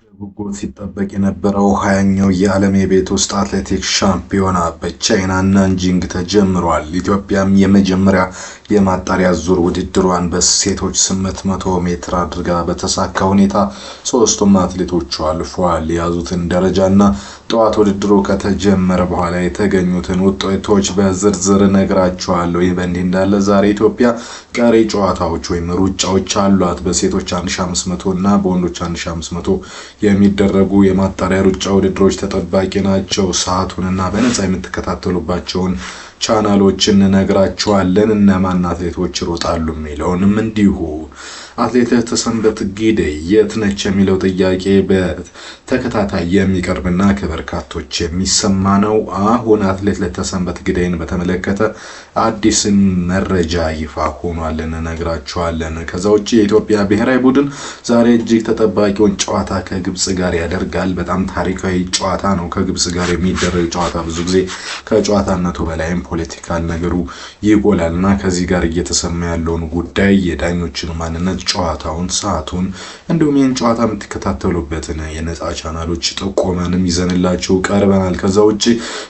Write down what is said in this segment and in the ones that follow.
በጉጉት ሲጠበቅ የነበረው 20ኛው የዓለም የቤት ውስጥ አትሌቲክስ ሻምፒዮና በቻይና ናንጂንግ ተጀምሯል። ኢትዮጵያም የመጀመሪያ የማጣሪያ ዙር ውድድሯን በሴቶች 800 ሜትር አድርጋ በተሳካ ሁኔታ ሶስቱም አትሌቶቹ አልፈዋል። የያዙትን ደረጃና ጠዋት ውድድሩ ከተጀመረ በኋላ የተገኙትን ውጤቶች በዝርዝር እነግራችኋለሁ። ይህ በእንዲህ እንዳለ ዛሬ ኢትዮጵያ ቀሪ ጨዋታዎች ወይም ሩጫዎች አሏት። በሴቶች 1500 እና በወንዶች 1500 የሚደረጉ የማጣሪያ ሩጫ ውድድሮች ተጠባቂ ናቸው። ሰዓቱንና በነጻ የምትከታተሉባቸውን ቻናሎችን እንነግራችኋለን። እነማን አትሌቶች ይሮጣሉ የሚለውንም እንዲሁ። አትሌት ለተሰንበት ግደይ የት ነች የሚለው ጥያቄ በተከታታይ የሚቀርብና ከበርካቶች የሚሰማ ነው። አሁን አትሌት ለተሰንበት ግደይን በተመለከተ አዲስን መረጃ ይፋ ሆኗል፣ እንነግራችኋለን። ከዛ ውጭ የኢትዮጵያ ብሔራዊ ቡድን ዛሬ እጅግ ተጠባቂውን ጨዋታ ከግብጽ ጋር ያደርጋል። በጣም ታሪካዊ ጨዋታ ነው። ከግብጽ ጋር የሚደረግ ጨዋታ ብዙ ጊዜ ከጨዋታነቱ በላይም political ነገሩ ይጎላል እና ከዚህ ጋር እየተሰማ ያለውን ጉዳይ፣ የዳኞችን ማንነት፣ ጨዋታውን፣ ሰዓቱን እንዲሁም ይህን ጨዋታ የምትከታተሉበትን የነጻ ቻናሎች ጥቆመንም ይዘንላችሁ ቀርበናል። ከዛ ውጭ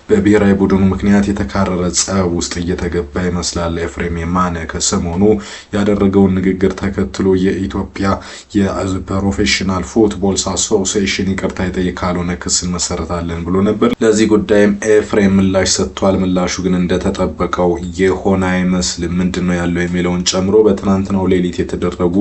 በብሔራዊ ቡድኑ ምክንያት የተካረረ ጸብ ውስጥ እየተገባ ይመስላል። ኤፍሬም የማነ ከሰሞኑ ያደረገውን ንግግር ተከትሎ የኢትዮጵያ የ Professional Football Association ይቅርታ የጠየቅ ካልሆነ ክስ እንመሰረታለን ብሎ ነበር። ለዚህ ጉዳይም ኤፍሬም ምላሽ ሰጥቷል። ምላሹ ግን እንደተጠበቀው የሆነ አይመስልም። ምንድን ነው ያለው የሚለውን ጨምሮ በትናንትናው ሌሊት የተደረጉ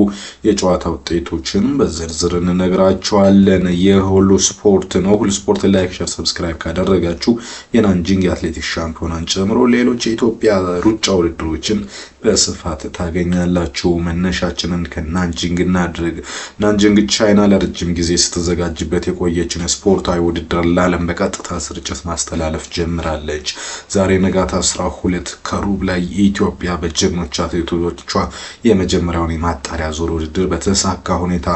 የጨዋታ ውጤቶችን በዝርዝር እንነግራችኋለን። የሁሉ ስፖርት ነው። ሁሉ ስፖርት like፣ share፣ subscribe ካደረጋችሁ የናንጂንግ የአትሌቲክስ ሻምፒዮናን ጨምሮ ሌሎች የኢትዮጵያ ሩጫ ውድድሮችን በስፋት ታገኛላችሁ። መነሻችንን ከናንጂንግ እናድርግ። ናንጂንግ ቻይና ለረጅም ጊዜ ስትዘጋጅበት የቆየችን ስፖርታዊ ውድድር ለዓለም በቀጥታ ስርጭት ማስተላለፍ ጀምራለች። ዛሬ ንጋት 12:15 ላይ ኢትዮጵያ በጀግኖች አትሌቶቿ የመጀመሪያውን የማጣሪያ ዙር ውድድር በተሳካ ሁኔታ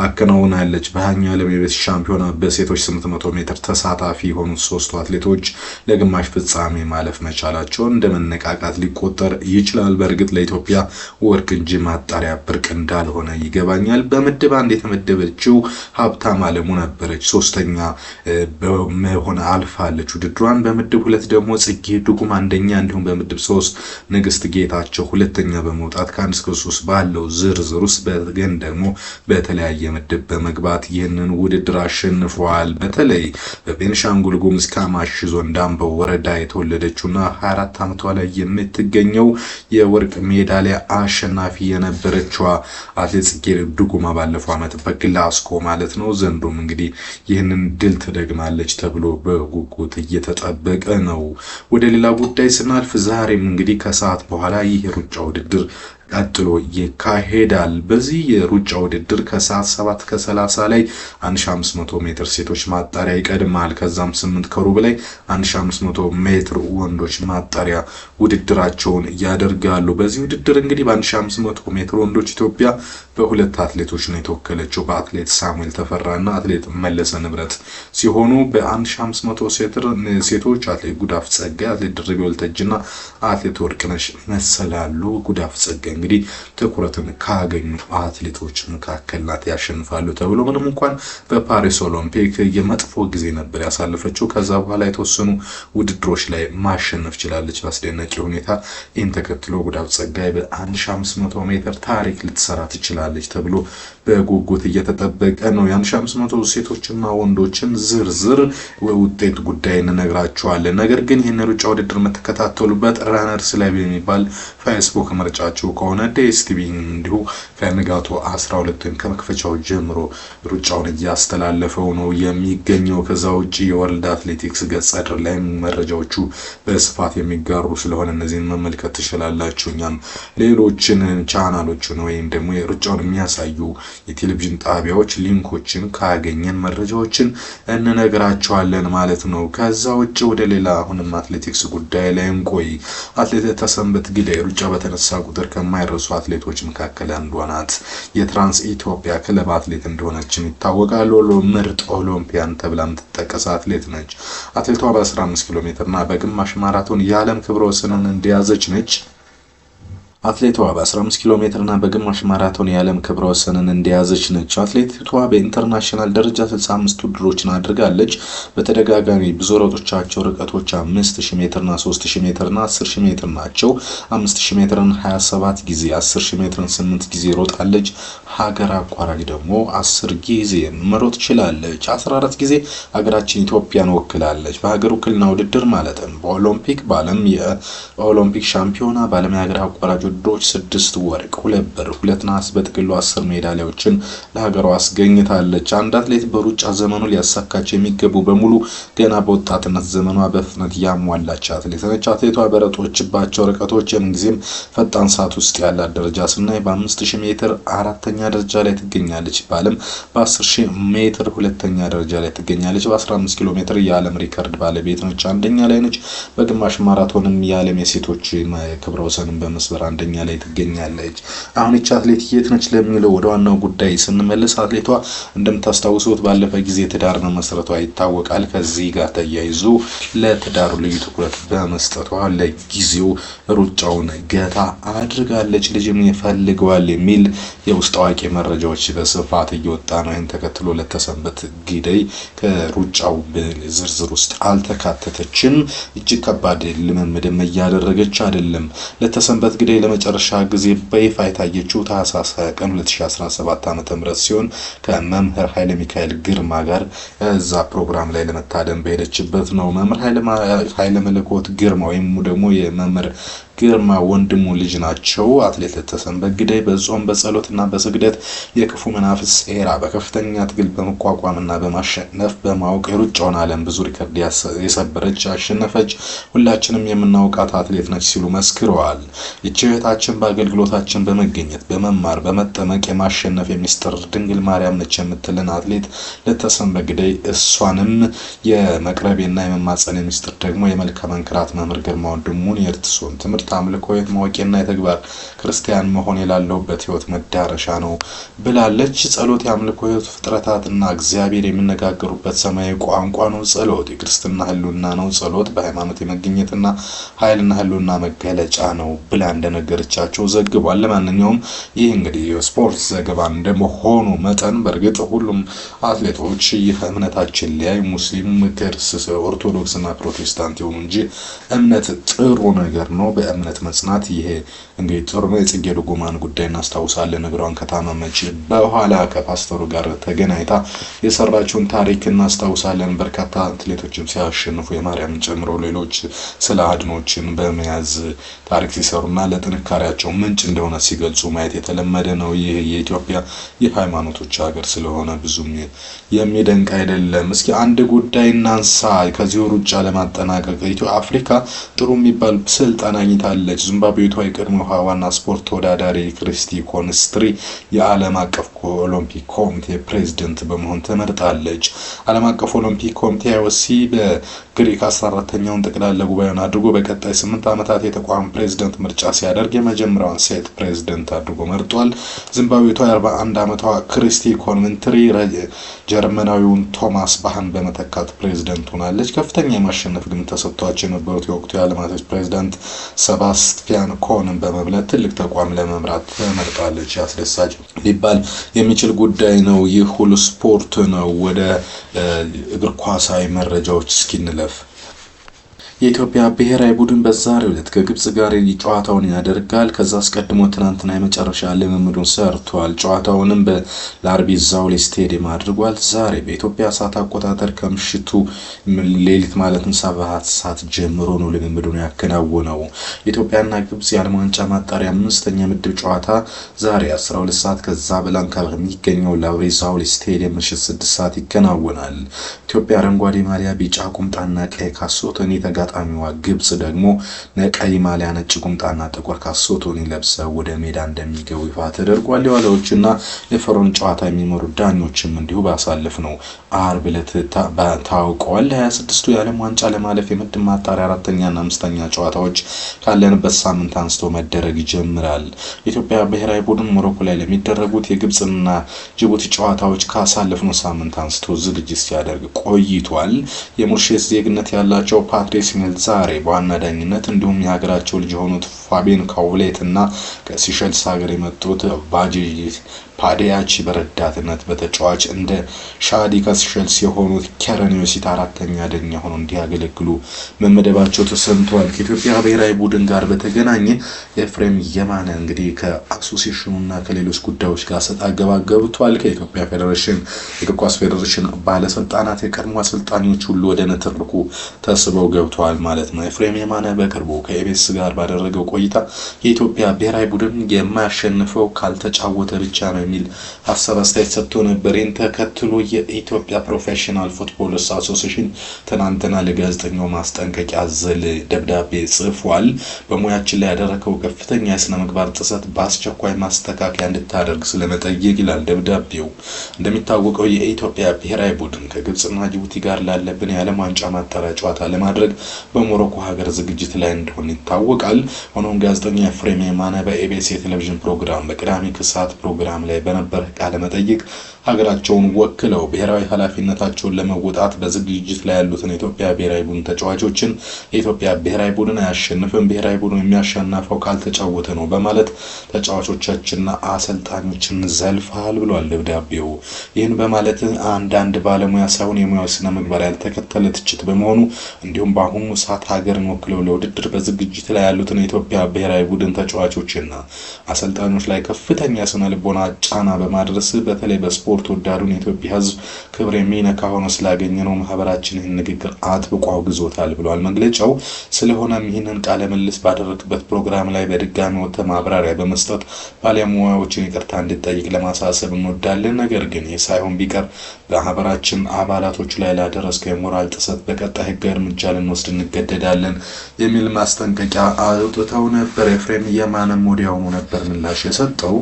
አከናውናለች። በ20ኛው ዓለም የቤት ሻምፒዮና በሴቶች 800 ሜትር ተሳታፊ የሆኑት ሶስቱ አትሌቶች ለግማሽ ፍጻሜ ማለፍ መቻላቸውን እንደ መነቃቃት ሊቆጠር ይችላል። በእርግጥ ለኢትዮጵያ ወርቅ እንጂ ማጣሪያ ብርቅ እንዳልሆነ ይገባኛል። በምድብ አንድ የተመደበችው ሀብታም አለሙ ነበረች። ሶስተኛ በመሆን አልፋለች ውድድሯን። በምድብ ሁለት ደግሞ ጽጌ ድጉም አንደኛ፣ እንዲሁም በምድብ ሶስት ንግስት ጌታቸው ሁለተኛ በመውጣት ከ1 እስከ 3 ባለው ዝርዝር ውስጥ ግን ደግሞ በተለያየ ምድብ በመግባት ይህንን ውድድር አሸንፈዋል። በተለይ በቤንሻንጉል ጉሙዝ ካማሺ ዞን ዳምበው ወረዳ የተወለደችውና 24 ዓመቷ ላይ የምትገኘው የወርቅ ሜዳሊያ አሸናፊ የነበረችዋ አትሌት ጽጌ ድጉማ ባለፈው ዓመት በግላስኮ ማለት ነው። ዘንድሮም እንግዲህ ይህንን ድል ትደግማለች ተብሎ በጉጉት እየተጠበቀ ነው። ወደ ሌላ ጉዳይ ስናልፍ ዛሬም እንግዲህ ከሰዓት በኋላ ይህ የሩጫ ውድድር ቀጥሎ ይካሄዳል። በዚህ የሩጫ ውድድር ከሰዓት 7:30 ላይ 1500 ሜትር ሴቶች ማጣሪያ ይቀድማል። ከዛም 8:15 ላይ 1500 ሜትር ወንዶች ማጣሪያ ውድድራቸውን ያደርጋሉ። በዚህ ውድድር እንግዲህ በ1500 ሜትር ወንዶች ኢትዮጵያ በሁለት አትሌቶች ነው የተወከለችው፣ በአትሌት ሳሙኤል ተፈራ እና አትሌት መለሰ ንብረት ሲሆኑ በ1500 ሴቶች አትሌት ጉዳፍ ጸጋይ፣ አትሌት ድርቤ ወልተጅና አትሌት ወርቅነሽ መሰላሉ። ጉዳፍ ጸጋይ እንግዲህ ትኩረትን ካገኙ አትሌቶች መካከል ናት። ያሸንፋሉ ተብሎ ምንም እንኳን በፓሪስ ኦሎምፒክ የመጥፎ ጊዜ ነበር ያሳለፈችው። ከዛ በኋላ የተወሰኑ ውድድሮች ላይ ማሸነፍ ችላለች በአስደናቂ ሁኔታ። ይህን ተከትሎ ጉዳፍ ጸጋይ በ1500 ሜትር ታሪክ ልትሰራ ትችላለች ተብሎ በጉጉት እየተጠበቀ ነው። የ1500 ሴቶችና ወንዶችን ዝርዝር ውጤት ጉዳይ እንነግራችኋለን። ነገር ግን ይህን ሩጫ ውድድር የምትከታተሉበት Runners Live የሚባል ፌስቡክ ምርጫችሁ ከሆነ ዲኤስቲቪ እንዲሁ ከንጋቱ 12 ወይም ከመክፈቻው ጀምሮ ሩጫውን እያስተላለፈው ነው የሚገኘው። ከዛ ውጭ የ World Athletics ገጸ ድር ላይ መረጃዎቹ በስፋት የሚጋሩ ስለሆነ እነዚህን መመልከት ትችላላችሁ። እኛም ሌሎችን ቻናሎችን ወይም ደግሞ ሩጫውን የሚያሳዩ የቴሌቪዥን ጣቢያዎች link ኦችን ካገኘን መረጃዎችን እንነግራቸዋለን ማለት ነው። ከዛ ውጭ ወደ ሌላ አሁንም አትሌቲክስ ጉዳይ ላይ እንቆይ። አትሌት ለተሰንበት ግደይ ሩጫ በተነሳ ቁጥር ከማይረሱ አትሌቶች መካከል አንዷ ናት። የትራንስ ኢትዮጵያ ክለብ አትሌት እንደሆነችም ይታወቃል። ምርጥ ኦሎምፒያን ተብላ የምትጠቀስ አትሌት ነች። አትሌቷ በ15 ኪሎ ሜትር እና በግማሽ ማራቶን የዓለም ክብረ ወሰንን እንደያዘች ነች። አትሌቷ በ15 ኪሎ ሜትርና በግማሽ ማራቶን የዓለም ክብረ ወሰንን እንደያዘች ነች። አትሌቷ በ international ደረጃ 65 ውድድሮችን አድርጋለች። በተደጋጋሚ ብዙ ሮጦቻቸው ርቀቶች 5000 ሜትርና 3000 ሜትርና 10000 ሜትር ናቸው። 5000 ሜትርን 27 ጊዜ፣ 10000 ሜትርን 8 ጊዜ ሮጣለች። ሀገር አቋራጭ ደግሞ 10 ጊዜ መሮጥ ችላለች። 14 ጊዜ ሀገራችን ኢትዮጵያን ወክላለች። በሀገር ውክልና ውድድር ማለትም በኦሎምፒክ፣ በዓለም የኦሎምፒክ ሻምፒዮና፣ በዓለም የሀገር አቋራጭ ውድድሮች 6 ወርቅ፣ 2 ብር፣ 2 ነሐስ በጥቅሉ 10 ሜዳሊያዎችን ለሀገሯ አስገኝታለች። አንድ አትሌት በሩጫ ዘመኑ ሊያሳካቸው የሚገቡ በሙሉ ገና በወጣትነት ዘመኗ በፍጥነት ያሟላች አትሌት ነች። አትሌቷ በሮጠችባቸው ርቀቶች የምንጊዜም ፈጣን ሰዓት ውስጥ ያላት ደረጃ ስናይ በ5000 ሜትር አራተኛ ደረጃ ላይ ትገኛለች። በዓለም በ10000 ሜትር ሁለተኛ ደረጃ ላይ ትገኛለች። በ15 ኪሎ ሜትር የዓለም ሪከርድ ባለቤት ነች፣ አንደኛ ላይ ነች። በግማሽ ማራቶንም የዓለም የሴቶች ክብረ ወሰንን በመስበር አንደኛ ላይ ትገኛለች። አሁን ይቺ አትሌት የት ነች ለሚለው ወደ ዋናው ጉዳይ ስንመለስ አትሌቷ እንደምታስታውሱት ባለፈ ጊዜ ትዳር መመስረቷ ይታወቃል። ከዚህ ጋር ተያይዞ ለትዳሩ ልዩ ትኩረት በመስጠቷ ለጊዜው ሩጫውን ገታ አድርጋለች። ልጅም ይፈልገዋል የሚል የውስጥ አዋቂ መረጃዎች በስፋት እየወጣ ነው። ይህን ተከትሎ ለተሰንበት ግደይ ከሩጫው ዝርዝር ውስጥ አልተካተተችም። እጅግ ከባድ ልምምድም እያደረገች አይደለም። ለተሰንበት ግደይ ለመጨረሻ ጊዜ በይፋ የታየችው ታህሳስ 20 ቀን 2017 ዓ.ም ሲሆን ከመምህር ኃይለ ሚካኤል ግርማ ጋር እዛ ፕሮግራም ላይ ለመታደም በሄደችበት ነው። መምህር ኃይለ መለኮት ግርማ ወይም ደግሞ የመምህር ግርማ ወንድሙ ልጅ ናቸው። አትሌት ለተሰንበት ግደይ በጾም በጸሎትና በስግደት የክፉ መናፍስት ሴራ በከፍተኛ ትግል በመቋቋምና በማሸነፍ በማወቅ የሩጫውን ዓለም ብዙ ሪከርድ የሰበረች፣ ያሸነፈች፣ ሁላችንም የምናውቃት አትሌት ነች ሲሉ መስክረዋል። ይቺ እህታችን በአገልግሎታችን በመገኘት፣ በመማር፣ በመጠመቅ የማሸነፍ የሚስጥር ድንግል ማርያም ነች የምትልን አትሌት ለተሰንበት ግደይ እሷንም የመቅረቤና የመማፀን የሚስጥር ደግሞ የመልከ መንክራት መምህር ግርማ ወንድሙን የእርሱን ትምህርት፣ አምልኮ ማወቄና የተግባር ክርስቲያን መሆን የላለሁበት ህይወት መዳረሻ ነው ብላለች። ጸሎት የአምልኮ ህይወት ፍጥረታትና እግዚአብሔር የሚነጋገሩበት ሰማያዊ ቋንቋ ነው። ጸሎት የክርስትና ህልውና ነው። ጸሎት በሃይማኖት የመገኘትና ኃይልና ህልውና መገለጫ ነው ብላ እንደነገረቻቸው ዘግቧል። ለማንኛውም ይህ እንግዲህ የስፖርት ዘገባ እንደመሆኑ መጠን በእርግጥ ሁሉም አትሌቶች ይህ እምነታችን ላይ ሙስሊም፣ ኦርቶዶክስና ፕሮቴስታንት የሆኑ እንጂ እምነት ጥሩ ነገር ነው። በእምነት መጽናት ይሄ እንግዲህ ጥሩ ነው። የጽጌ ድጉማን ጉዳይ እናስታውሳለን። እግሯን ከታመመች በኋላ ከፓስተሩ ጋር ተገናኝታ የሰራችውን ታሪክ እናስታውሳለን። በርካታ አትሌቶችም ሲያሸንፉ የማርያምን ጨምሮ ሌሎች ስለ አድኖችን በመያዝ ታሪክ ሲሰሩና ለጥንካሬያቸው ምንጭ እንደሆነ ሲገልጹ ማየት የተለመደ ነው። ይህ የኢትዮጵያ የሃይማኖቶች ሀገር ስለሆነ ብዙም የሚደንቅ አይደለም። እስኪ አንድ ጉዳይ እናንሳ ከዚሁ ሩጫ ለማጠናቀቅ። ኢትዮ አፍሪካ ጥሩ የሚባል ስልጠና አግኝታለች። ዚምባብዌቷ የቀድሞ ዋና ስፖርት ተወዳዳሪ ክሪስቲ ኮንስትሪ የዓለም አቀፍ ኦሎምፒክ ኮሚቴ ፕሬዝደንት በመሆን ተመርጣለች። ዓለም አቀፍ ኦሎምፒክ ኮሚቴ IOC በግሪክ 14ኛውን ጠቅላላ ጉባኤውን አድርጎ በቀጣይ 8 ዓመታት የተቋም ፕሬዝደንት ምርጫ ሲያደርግ የመጀመሪያዋን ሴት ፕሬዝደንት አድርጎ መርጧል። ዚምባብዌቷ የ41 ዓመቷ ክሪስቲ ኮንቨንትሪ ጀርመናዊውን ቶማስ ባህን በመተካት ፕሬዝደንት ሆናለች። ከፍተኛ የማሸነፍ ግምት ተሰጥቷቸው የነበሩት የወቅቱ የዓለም አትሌቲክስ ፕሬዝዳንት ሰባስቲያን ኮንን በመብለጥ ትልቅ ተቋም ለመምራት ተመርጣለች። አስደሳች ሊባል የሚችል ጉዳይ ነው። ይህ ሁሉ ስፖርት ነው። ወደ እግር ኳሳዊ መረጃዎች እስኪንለፍ። የኢትዮጵያ ብሔራዊ ቡድን በዛሬው ዕለት ከግብጽ ጋር ጨዋታውን ያደርጋል። ከዛ አስቀድሞ ትናንትና የመጨረሻ ልምምዱን ሰርቷል። ጨዋታውንም በላርቢ ዛውሌ ስቴዲየም አድርጓል። ዛሬ በኢትዮጵያ ሰዓት አቆጣጠር ከምሽቱ ሌሊት ማለትም 7 ሰዓት ጀምሮ ነው ልምምዱን ያከናወነው። ኢትዮጵያና ግብጽ የዓለም ዋንጫ ማጣሪያ አምስተኛ ምድብ ጨዋታ ዛሬ 12 ሰዓት ካዛብላንካ በሚገኘው ላርቢ ዛውሌ ስቴዲየም ምሽት 6 ሰዓት ይከናወናል። ኢትዮጵያ አረንጓዴ ማሊያ፣ ቢጫ ቁምጣና ቀይ ካሶቶኒ፣ ተጋጣሚዋ ግብጽ ደግሞ ቀይ ማሊያ፣ ነጭ ቁምጣና ጥቁር ካሶቶኒ ለብሰው ወደ ሜዳ እንደሚገቡ ይፋ ተደርጓል። የዋሊያዎችና የፈረን ጨዋታ የሚመሩ ዳኞችም እንዲሁ ባሳለፍነው አርብ ዕለት ታውቀዋል። 26ቱ የዓለም ዋንጫ ለማለፍ የምድብ ማጣሪያ አራተኛና አምስተኛ ጨዋታዎች ካለንበት ሳምንት አንስቶ መደረግ ይጀምራል። የኢትዮጵያ ብሔራዊ ቡድን ሞሮኮ ላይ ለሚደረጉት የግብጽና ጅቡቲ ጨዋታዎች ካሳለፍነው ሳምንት አንስቶ ዝግጅት ሲያደርግ ቆይቷል። የሞሪሸስ ዜግነት ያላቸው ፓትሪስ ዛሬ በዋና ዳኝነት እንዲሁም የሀገራቸው ልጅ የሆኑት ፋቢን ካውሌት እና ከሲሸልስ ሀገር የመጡት ባጂ ፓዲያቺ በረዳትነት በተጫዋች እንደ ሻዲ ከሲሸልስ የሆኑት ኬረን ዮሲት አራተኛ ዳኛ ሆነው እንዲያገለግሉ መመደባቸው ተሰምቷል። ከኢትዮጵያ ብሔራዊ ቡድን ጋር በተገናኘ ኤፍሬም የማነ እንግዲህ ከአሶሲዬሽኑና ከሌሎች ጉዳዮች ጋር ሰጣ ገባ ገብቷል። ከኢትዮጵያ ፌዴሬሽን የእግር ኳስ ፌዴሬሽን ባለስልጣናት፣ የቀድሞ አሰልጣኞች ሁሉ ወደ ንትርኩ ተስበው ገብተዋል ማለት ነው። ኤፍሬም የማነ በቅርቡ ከኢቢኤስ ጋር ባደረገው ቆይታ የኢትዮጵያ ብሔራዊ ቡድን የማያሸንፈው ካልተጫወተ ብቻ ነው የሚል ሀሳብ አስተያየት ሰጥቶ ነበር። ይህን ተከትሎ የኢትዮጵያ Professional Footballers Association ትናንትና ለጋዜጠኛው ማስጠንቀቂያ አዘል ደብዳቤ ጽፏል። በሙያችን ላይ ያደረገው ከፍተኛ የስነ ምግባር ጥሰት በአስቸኳይ ማስተካከያ እንድታደርግ ስለመጠየቅ ይላል ደብዳቤው። እንደሚታወቀው የኢትዮጵያ ብሔራዊ ቡድን ከግብጽና ጅቡቲ ጋር ላለብን የዓለም ዋንጫ ማጣሪያ ጨዋታ ለማድረግ በሞሮኮ ሀገር ዝግጅት ላይ እንደሆነ ይታወቃል። ሆኖም ጋዜጠኛ ኤፍሬም የማነ በኢቢኤስ የቴሌቪዥን ፕሮግራም በቅዳሜ ከሰዓት ፕሮግራም ላይ በነበረ ቃለ መጠይቅ ሀገራቸውን ወክለው ብሔራዊ ኃላፊነታቸውን ለመወጣት በዝግጅት ላይ ያሉትን የኢትዮጵያ ብሔራዊ ቡድን ተጫዋቾችን የኢትዮጵያ ብሔራዊ ቡድን አያሸንፍም፣ ብሔራዊ ቡድኑ የሚያሸንፈው ካልተጫወተ ነው በማለት ተጫዋቾቻችንና አሰልጣኞችን ዘልፈሃል ብሏል ደብዳቤው። ይህን በማለት አንዳንድ ባለሙያ ሳይሆን የሙያው ስነ ምግባር ያልተከተለ ትችት በመሆኑ እንዲሁም በአሁኑ ሰዓት ሀገርን ወክለው ለውድድር በዝግጅት ላይ ያሉትን የኢትዮጵያ ብሔራዊ ቡድን ተጫዋቾችና አሰልጣኞች ላይ ከፍተኛ ስነ ልቦና ጫና በማድረስ በተለይ በስፖርት ወዳዱን የኢትዮጵያ ሕዝብ ክብር የሚነካ ሆኖ ስላገኘ ነው ማህበራችን ይህን ንግግር አጥብቆ አውግዞታል ብሏል መግለጫው። ስለሆነም ይህንን ቃለ ምልልስ ባደረግበት ፕሮግራም ላይ በድጋሚ ወጥተህ ማብራሪያ በመስጠት ባለሙያዎችን ይቅርታ እንድጠይቅ ለማሳሰብ እንወዳለን። ነገር ግን ይህ ሳይሆን ቢቀር በማህበራችን አባላቶች ላይ ላደረስከው የሞራል ጥሰት በቀጣይ ህጋዊ እርምጃ ልንወስድ እንገደዳለን የሚል ማስጠንቀቂያ አውጥተው ነበር። ኤፍሬም የማነም ወዲያውኑ ነበር ምላሽ የሰጠው።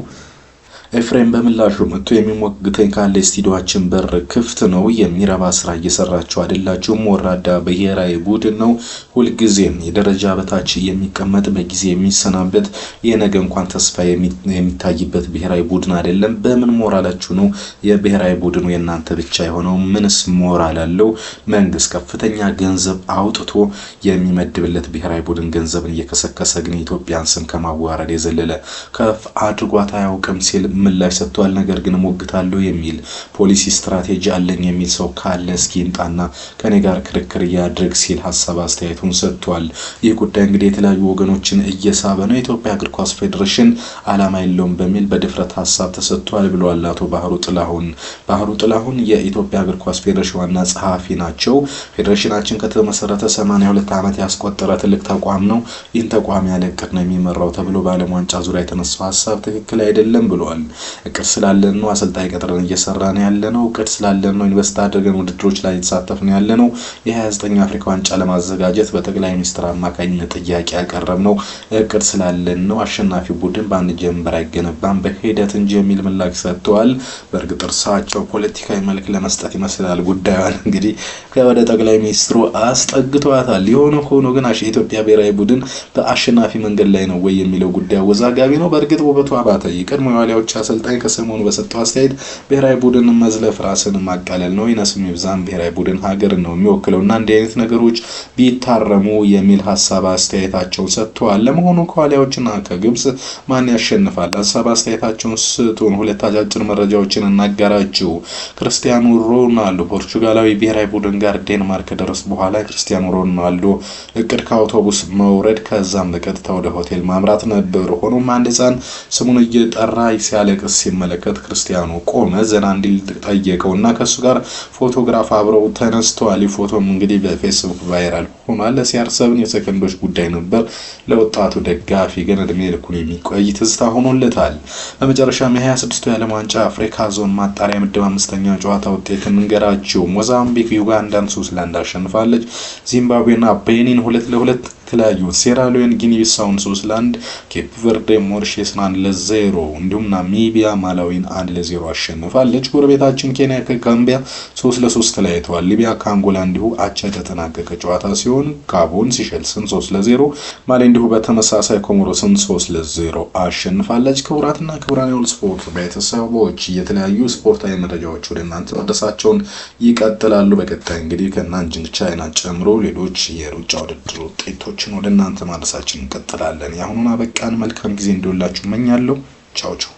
ኤፍሬም በምላሹ መጥቶ የሚሞግተኝ ካለ ስቱዲዮአችን በር ክፍት ነው። የሚረባ ስራ እየሰራችሁ አይደላችሁም። ወራዳ ብሔራዊ ቡድን ነው። ሁልጊዜም የደረጃ በታች የሚቀመጥ፣ በጊዜ የሚሰናበት፣ የነገ እንኳን ተስፋ የሚታይበት ብሔራዊ ቡድን አይደለም። በምን ሞራላችሁ ነው የብሔራዊ ቡድኑ የእናንተ ብቻ የሆነው? ምንስ ሞራል አለው? መንግስት ከፍተኛ ገንዘብ አውጥቶ የሚመድብለት ብሔራዊ ቡድን ገንዘብን እየከሰከሰ ግን የኢትዮጵያን ስም ከማዋረድ የዘለለ ከፍ አድርጓት አያውቅም ሲል ምላሽ ሰጥቷል። ነገር ግን እሞግታለሁ የሚል ፖሊሲ ስትራቴጂ አለኝ የሚል ሰው ካለ እስኪ ይምጣና ከኔ ጋር ክርክር ያድርግ ሲል ሀሳብ አስተያየቱን ሰጥቷል። ይህ ጉዳይ እንግዲህ የተለያዩ ወገኖችን እየሳበ ነው። የኢትዮጵያ እግር ኳስ ፌዴሬሽን ዓላማ የለውም በሚል በድፍረት ሀሳብ ተሰጥቷል ብለዋል አቶ ባህሩ ጥላሁን። ባህሩ ጥላሁን የኢትዮጵያ እግር ኳስ ፌዴሬሽን ዋና ጸሐፊ ናቸው። ፌዴሬሽናችን ከተመሰረተ 82 ዓመት ያስቆጠረ ትልቅ ተቋም ነው። ይህን ተቋም ያለ እቅድ ነው የሚመራው ተብሎ በዓለም ዋንጫ ዙሪያ የተነሳው ሀሳብ ትክክል አይደለም ብለዋል። እቅድ ስላለን ነው አሰልጣኝ ቀጥረን እየሰራን ያለ ነው። እቅድ ስላለን ነው invest አድርገን ውድድሮች ላይ የተሳተፍን ያለ ነው። የ29 አፍሪካ ዋንጫ ለማዘጋጀት በጠቅላይ ሚኒስትር አማካኝነት ጥያቄ ያቀረብ ነው። እቅድ ስላለን ነው። አሸናፊ ቡድን በአንድ ጀንበር አይገነባም በሂደት እንጂ የሚል ምላሽ ሰጥተዋል። በእርግጥ እርሳቸው ፖለቲካዊ መልክ ለመስጠት ይመስላል ጉዳዩን እንግዲህ ወደ ጠቅላይ ሚኒስትሩ አስጠግተዋታል። የሆነ ሆኖ ግን የኢትዮጵያ ብሔራዊ ቡድን በአሸናፊ መንገድ ላይ ነው ወይ የሚለው ጉዳይ አወዛጋቢ ነው። በእርግጥ ውበቱ አባተ የቀድሞ የዋሊያዎች አሰልጣኝ ከሰሞኑ በሰጠው አስተያየት ብሔራዊ ቡድን መዝለፍ ራስን ማቃለል ነው፣ ይነስም ይብዛም ብሔራዊ ቡድን ሀገርን ነው የሚወክለው እና እንዲህ አይነት ነገሮች ቢታረሙ የሚል ሀሳብ አስተያየታቸውን ሰጥተዋል። ለመሆኑ ከዋሊያዎችና ከግብጽ ማን ያሸንፋል? ሀሳብ አስተያየታቸውን ስጡን። ሁለት አጫጭር መረጃዎችን እናጋራችሁ። ክርስቲያኖ ሮናልዶ ፖርቹጋላዊ ብሔራዊ ቡድን ጋር ዴንማርክ ከደረሱ በኋላ ክርስቲያኖ ሮናልዶ እቅድ ከአውቶቡስ መውረድ ከዛም በቀጥታ ወደ ሆቴል ማምራት ነበር። ሆኖም አንድ ሕፃን ስሙን እየጠራ ሲያለቅስ ሲመለከት ክርስቲያኖ ቆመ፣ ዘና እንዲል ጠየቀው እና ከእሱ ጋር ፎቶግራፍ አብረው ተነስተዋል። ፎቶም እንግዲህ በፌስቡክ viral ሆኗል። ለ CR7 የሰከንዶች ጉዳይ ነበር። ለወጣቱ ደጋፊ ግን እድሜ ልኩን የሚቆይ ትዝታ ሆኖለታል። በመጨረሻም የ26ቱ የዓለም ዋንጫ አፍሪካ ዞን ማጣሪያ ምድብ አምስተኛ ጨዋታ ውጤት እንንገራችሁ። ሞዛምቢክ ዩጋንዳን 3-1 አሸንፋለች። ዚምባብዌና ቤኒን 2-2 ተለያዩ። ሴራሊዮን ጊኒ ቢሳውን 3-1፣ ኬፕ ቨርዴ ሞሪሼስን 1-0 እንዲሁም ናሚቢያ ማላዊን 1-0 አሸንፋለች። ጎረቤታችን ኬንያ ከጋምቢያ 3-3 ተለያይተዋል። ሊቢያ ከአንጎላ እንዲሁ አቻ የተጠናቀቀ ጨዋታ ሲሆን ጋቦን ሲሸልስን 3-0፣ ማሊ እንዲሁ በተመሳሳይ ኮሞሮስን 3-0 አሸንፋለች። ክቡራትና ክቡራን የኦል ስፖርት ቤተሰቦች የተለያዩ ስፖርታዊ መረጃዎች ወደ እናንተ መድረሳቸውን ይቀጥላሉ። በቀጣይ እንግዲህ ከናንጂንግ ቻይና ጨምሮ ሌሎች የሩጫ ውድድር ውጤቶችን መረጃዎችን ወደ እናንተ ማድረሳችን እንቀጥላለን። የአሁኑን አበቃን። መልካም ጊዜ እንዲሆንላችሁ እመኛለሁ። ቻው ቻው።